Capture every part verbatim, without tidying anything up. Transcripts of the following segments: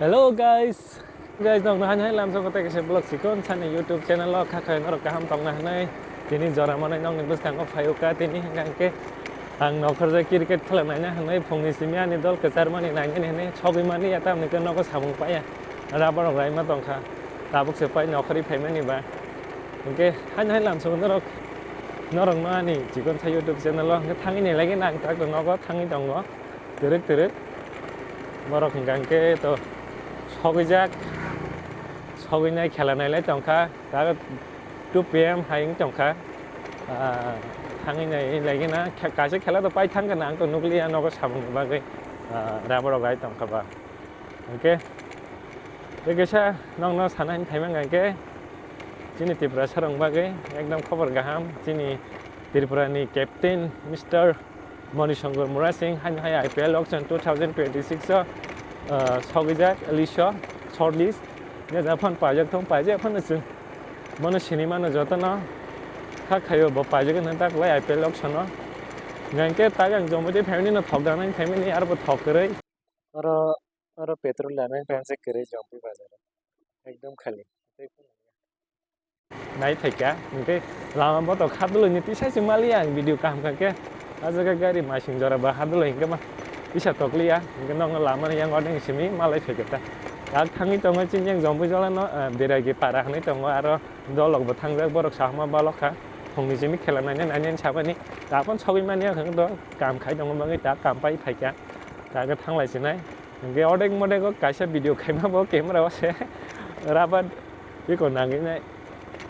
Hello guys, guys, nokno hani hai lamsok kote kaisa vlog sikon sani YouTube channel o kha khe norok kaham tongna hinwi tini jora manwi nokni bwskango phaiuka tini hingka khe ang nokhorjak cricket khela naina hinwi phungni simi ani dol kwchar mani nainani hinwi sogwi mani ya tamni khe nogo samung paiya rubber rok raima tongkha tabuk se pai nokhorwi phaimani ba hinkhe hani hai lamsok norok norokno ani chikon sa YouTube channel o hinkhe thangwi nailaikheno ang tak nogo thangwi tongo. Twrwk twrwk. Borok hingka hingke to sogwijak. Sogwinai khela nailai tongkha. Tabuk two P M hai wng tongkha. Ah, thangwi nai laigina. Khe-, kaisa khela to pai thangkha na ang to nukliya nogo samungni bagwi. Ah, rubber rok rai tongkha ba. Hingke. Tei kaisa nokno sana hinwi phaimang hingke. Chini Tiprasa rok bagwi ekdom khobor kaham. Chini Tripura ni captain Mister Moni Shankar Murasing, hani hai I P L auction two thousand twenty-six o, ah, sogwijak list o, short list. Ne ja phano paijak thung, paijak phano chwng. Bono sini mano jotono. Kha khaio bo paijak wngkha tak lai I P L auction o. Hingke tak ang Jomoti family no thok danai family arbo thok kwrwi. Oro, oro petrol lanai phanse kwrwi Jomoti bazar o. Ekdom khali. Nai phaikha, hingke lama boto khaduluni tisa se maliya ang video kaham kha khe. A jaga gari masing jora ba haduloi hingke ma tisa tokliya, hingke nokno lama ni yang ordeng simi malai phaikha ta. Tak thangwi tongo chini yang Jompuijala no, ah, Beragi para hinui tongo aro dolok bo thangjak borok sahama balok kha. Phungni simi khela naina naina sabani. Tapon sogwi mani ang khe do kam khai tongo bagwi ta kam pai phaikha. Ta khe thanglai sinai. Hingke odek modek o kaisa video khaima bo camera o se rubber iko nangwi nai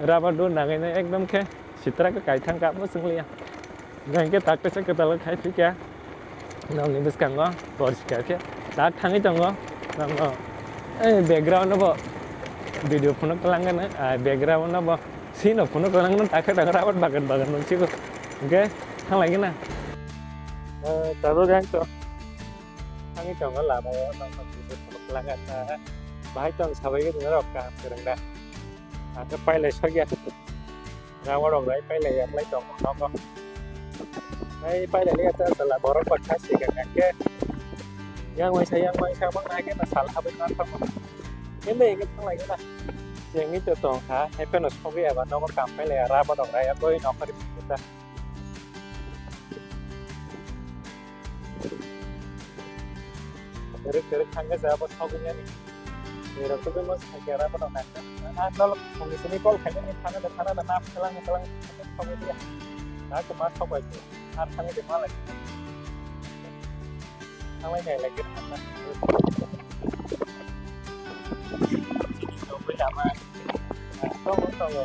rubber do nangwi nai ekdom khe sitra khe kaithang kap bo chwng liya. Hingke tak kaisa kwtal khai phikya nokni bwskango porsi kha khe tak thangwi tongo nokno ei background o bo video phunuk kwlangkha nw ah background o bo sino phunuk kwlangkha nw tak khe tak rubber bagan bagan nungsigo hingke thanglai gana. Tabuk ang to. Thangwi tongo lama o, nokno twibo phunuk kwlangkha ta. Bahai tong sabai gini rok kaham kwrwng da. Ang khe pailai sokya. Rama rok bai pailai yaklai tongo nogo. Ai pailai liya ta sala borok ba kha sika kha khe. Yang waisa, yang waisa mang nai khe na sal habwi ma thangma. Kende eke thanglai gana. Jengwi to tong kha, hai phano sogwi aba nogo kam pailai ya, rama rok bai ya, koi nokharwi ta. Kwrwk kwrwk thangkhe se abo sogwinani. Nirok tubui mo sakya rabo no nangkha. Ang dol phungni simi call khainani thana da thana da nap khalang khalang sogwi dia. Nang ma sogwi ar thangwi de malai. Thanglai nai lai khe thangna. Sogwi lama. Tongo tongo.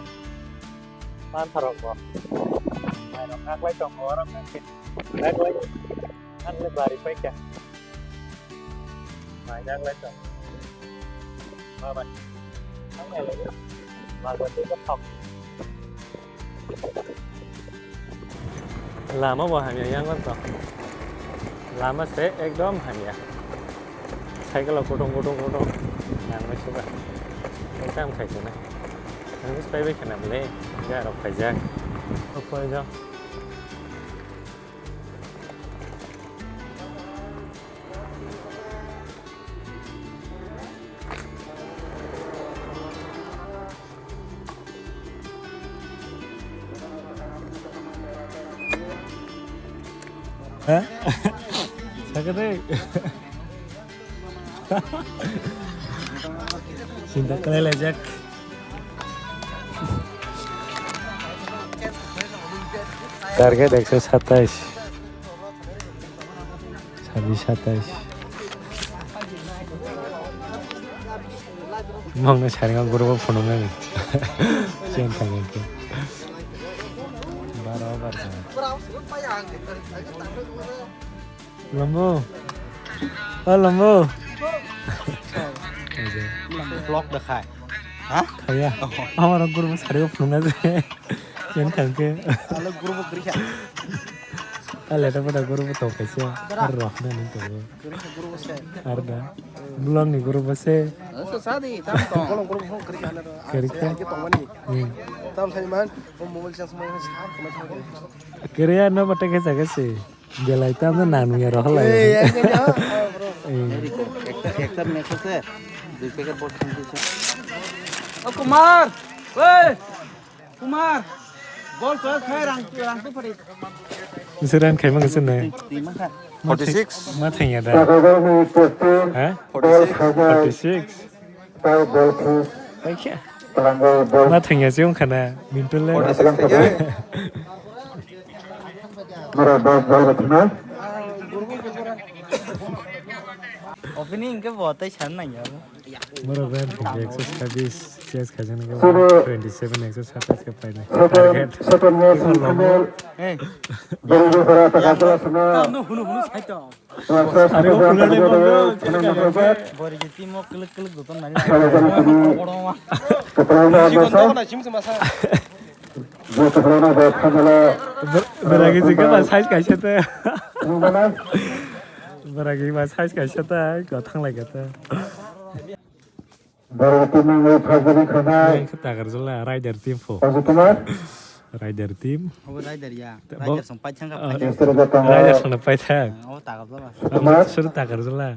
Mantharok bo. Mairok naklai tongo oro khe. Naklai. Ang le bari paikha. Mai naklai tongo. Baba. Ang le. Baba tu ko thok. Lama bo hamya yang to. Lama se ekdom hamya. Cycle o kutung kutung kutung. Yang mai suka. Ekdom khai sini. Ang is pai bai khana bole. Ga rok khai jak. Koi jo. Ha? Sakit deh. Sinta kelai lejak. Target ekso satais. Sabis satais. Mangna saringa guru phunung nani. Siang thangin ke. Bara bara. Lambu. Oh, lambu. Vlog dekhai. Ha? Khaya. Amar guru sari phunga je. Chen thangke. Ale guru bo kri kha. Ale ta pada guru bo to kaisa. Ar roh na ni to. Kri kha guru bo se. Ar da. Vlog ni guru bo se. Sa sa di tam to. Guru bo kri kha. Kri kha. Ke to mani. Hmm. Tam sai man. Mobile charge mo sa ko ma thang. Kri ya no bata kaisa kaisa. Belai tamo nangya rohor lai. Eh, ya, ya, ya, ah, bro. Eh. Ekta, ekta message e. Dui packet bol khamdi se. O Kumar! Oi! Kumar! Bol toy khai rang, rang tu phari. Nisi run khaima khe sinai. Twi mankha. Forty six. Ma thangya da. Forty six. Ha? Forty six. Forty six. Tei bol khi. Paikha. Twlangwi bol. Ma thangya se wngkha na. Mintu le. Forty six thangya. Mara bol bol rwkha na. Opening ke bo tai san nangya. Mara band thangya ekso sabis chase khajaknai khe twenty seven ekso satais khe painai. Target. Second match final. Hey. Bol bol rwkha na. Tamo hunu hunu sai to. Are o kulai le bol. Bori jiti mo klik klik doton nani. Kwpla no. Sikon to na sim sim asa. Beragi jikhe ba size kaisa ta. Beragi ba size kaisa ta, kwthang lai kha ta. Borok team ni first batting khainai. Ang khe Takarjala, Raider team pho. Ajit Kumar. Raider team. Obo Raider ya. Bo- Raider song paithang kha, ah, paithang. Mister Gautam. Raider song paithang. Ah, obo Takarjala. Kumar. Sir Takarjala.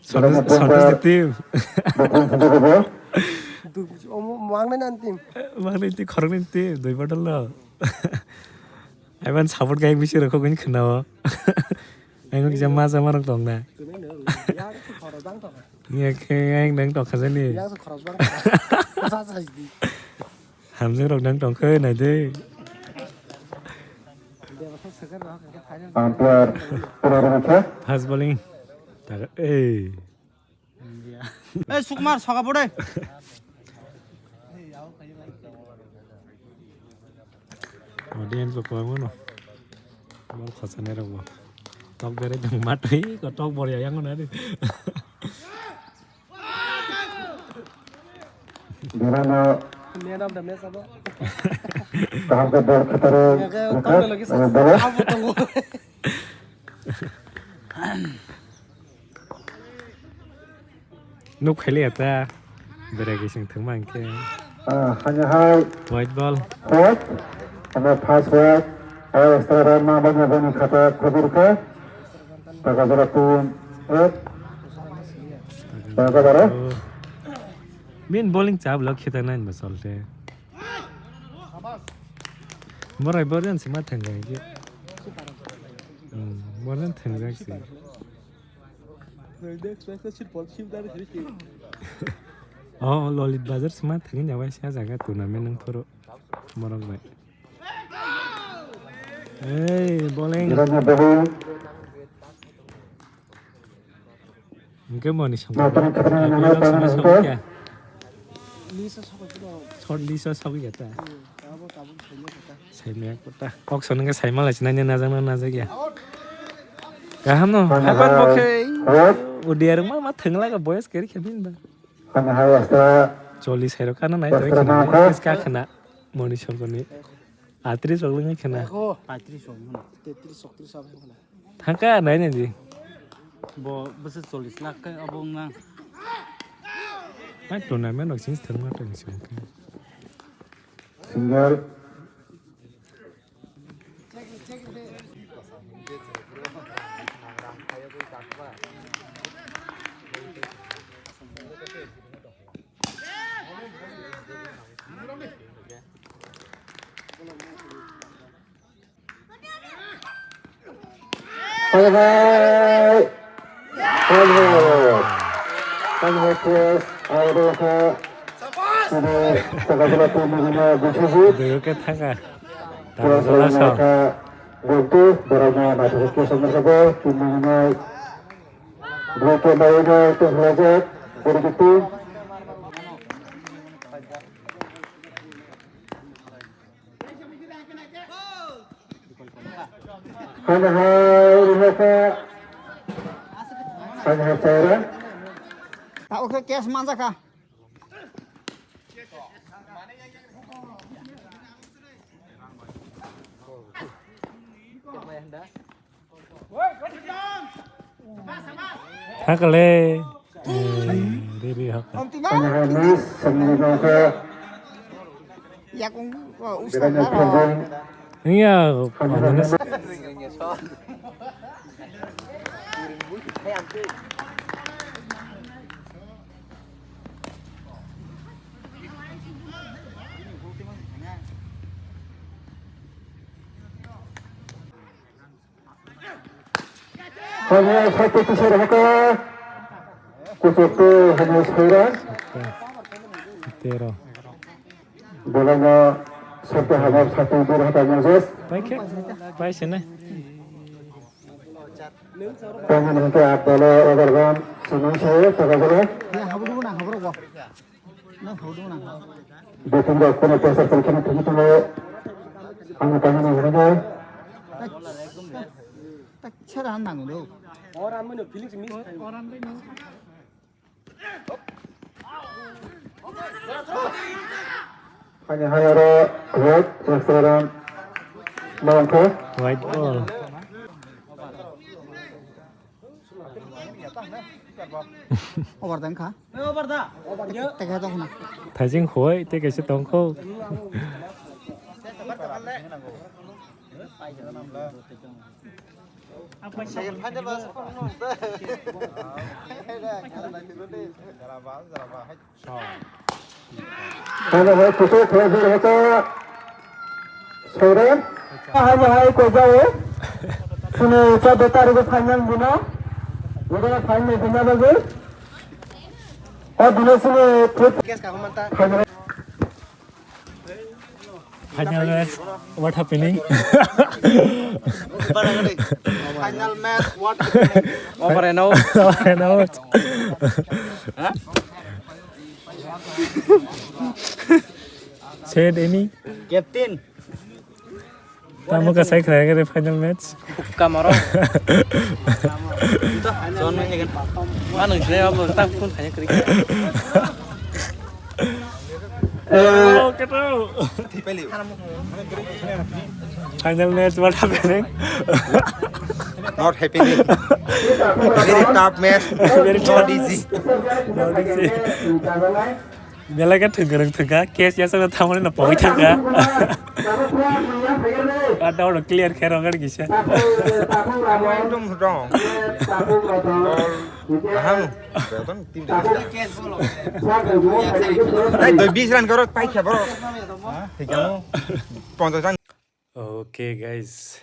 Borok Sontu, team. Sontu team. Borok team khainai bo. Du-, omo mangnai nan team. Mangnai team, khoroknwi team, dui bodol no. Aiman support kai bisi rokho gani khwnao. Ang kisa ma sama rok tong na. Iya khe ang nang tong kha jani. Hamjak rok nang tong khe nai de. Ang player pura rwkha. Fast bowling. Taga, ei. Eh, Sukmar, soka pore. Audience bo kwbangma no. Bol khochanai rok bo. Tok berai tong matwi, ko tok bor ya yang na de. Birano. Man of the match abo. Kaham khe bol khataro. Yang khe rwkha, tok lagi eh, sa-, bolo. Abo tongo. Nuk khailiya ta. Berai kising thangma hwnkhe. Ah, hanya hai. White ball. White. Ano first white. Ayo, extra run ma banya bani khata khobir kha. Taka jora team. Eh. Taka jora. Oh. Min bowling chap lok khita nine ba solte. Borai borian sima thangga hwnkhe. Hmm, borian thangjak si. Oh, Lolit Bazar sima thangwi nyabai sa jaga tournament nang phoro morok bai. Ei, bowling. Hwnkhe moni song. Short list o sogwi ya ta. Saimaya kota. Kok sono khe saima lai sinai najakna najakya. Kaham no. Hapan bo khe. Udia rwma ma thwngla ka boys keri khe bin ba. Choli sairo kana nai to khe. Ka khna. Moni song koni. Atris rok lwng khna. Atris rok. Tetris, sokris abo khna. Thangka nai nai di. Bo bwswk chollish lakh khe abo wng nang. Hai tournament rok sini thangma tong sini khe. Single. Hai hai. Hai hai. Hai hai, plus, hai hai, ha. Sini, taka bola tu mungkin bisa sih. Dulu ke thangka. Plus, Taruh bola kalau so. Mereka buntu, berapa mata kaki sama sama, tu mungkin. Dua puluh lima itu belajar, berikut. Hana hai, Rinaka. Hana hai, Saira. Tak oke, kes manja kah? Thakle. Eh, re re hok. Hana hai, Miss, Samini Nongkha. Yakung, oh, ustad. Iya, mana? Hanya satu kisar haka. Kuchuk tu hanya sekarang. Tero. Belanya satu hanya satu dur haka nyajos. Paikhe, paisene. Tanya nanti abdala overrun. Senang saya tak ada. Ya, habu dulu nang, habu dulu. Nang habu dulu nang. Betul dah, kena pasar kalau kena pergi tu. Hanya tanya nanti. Tak, tak, tak cara nang dulu. Orang mana feelings miss. Hani hayara white restaurant mangkha. White ball. Over dan kha. Teka to huna. Thajing hoi, teka se tongkho. Second final ba. Hanya hai kutu kelajar hata. Sore. Hanya hai ko jao. Sini chaudo tarikh final dino. Udah final dino lagi. Oh, dino sini final. Final match, what happening? Final match, what happening? Over and out. Over and out. Said any? Captain. Tamo ka sai khna gare final match. Kamaro. Ito, zone mo second. Manung je abo tang kun khanya kri. Oh, keto. Final match, what happening? Not happening. Very tough match. Very tough. Not easy. Not easy. Belai khe thwngkwrwng thwngkha, case yasakno thamani no pogwi thangkha. Ata oro clear khe rw gari kisa. Ekdom wrong. Kaham. Beton team. Ei, doi bis run koro, pai khe boro. Thik amo. Ponchas run. Okay, guys.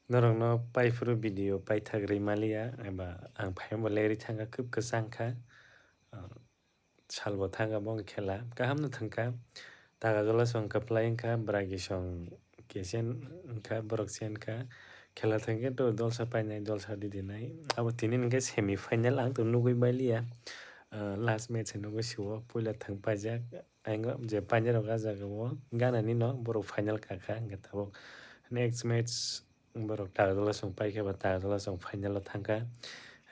Norokno paiphuru video paithak rwi maliya, eba ang phaiyungbo lerwi thangkha, khub kwchang kha. Salbo thangkha bo khela, kaham no thangkha. Tagajola song kwplai wngkha, Bragi song kesen wngkha, borok chen kha. Khela thangkhe to dolsa painai, dolsa didinai. Abo tini hwnkhe semi final, ang to nugwi maliya. Ah, last match se nugwi sio, puila thang paijak. Ang je painai rok ah jaga o ganani no borok final kakha, hwnkhe tabuk next match borok Tagajola song paikhe ba Tagajola song final o thangkha.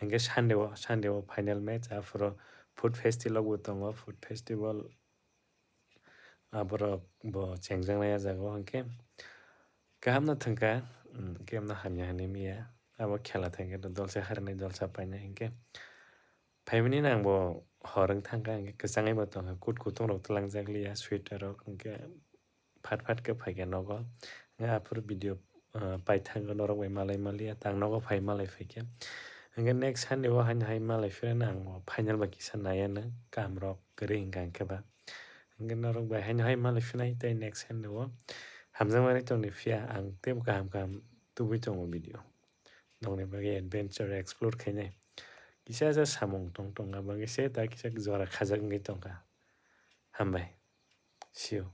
Hwnkhe Sunday o, Sunday o final match, aphuru food festival bo tongo, food festival aborok bo chengjaknai ah jaga o, hwnkhe kaham no thangkha, um, game no hamya hinwi manya, abo khela thangkhe dolsa harinai dolsa painai, hwnkhe phaimani no ang bo hor wng thangkha, hwnkhe kwchangwi bo tongkha, kut kutung rok twlangjak liya, sweater rok, hwnkhe phat phat khe phaikha nogo. Hwnkhe aphuru video, ah, paithakgo norok bai malai maliya, tang nogo phai malai phaikhe. Hwnkhe next Sunday o haino hai malai phirano ang bo final bai kisa naiya no, kahamrok kwrwi hwnkha hwnkhe ba. Hwnkhe norok bai haino hai malai phinai tei next Sunday o hamjakmani tongni phiya ang teibo kaham kaham tubui tongo video. Nokni bagwi adventure explore khainai. Kisa kisa samung tong tong, aboni se ta kisa jora khajak wngwi tongkha. Hambai. See you.